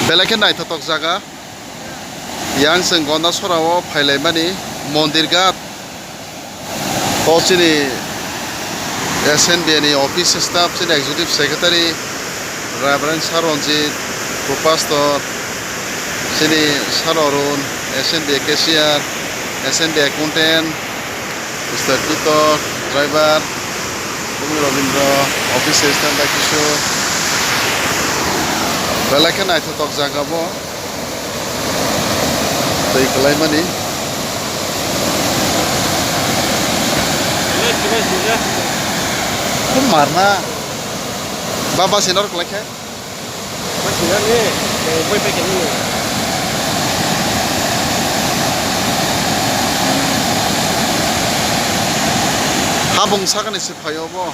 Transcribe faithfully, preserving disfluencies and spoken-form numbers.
Belai khe naithothok jaga. Yang chwng Gondasora o phailaimani Mondir Ghat. O chini S N B A ni office staff, chini executive secretary, Reverend Sir Ranjit, co-pastor, chini Sir Arun, S N B A cashier, S N B A accountant, Mister Pitor, driver, Bumi Robindra, office assistant bai kisu. Belai khe naithothok jaga bo. Twi kwlaimani. Khum marna. Baba sinor kwlai khe. Habung sakani se phaio bo.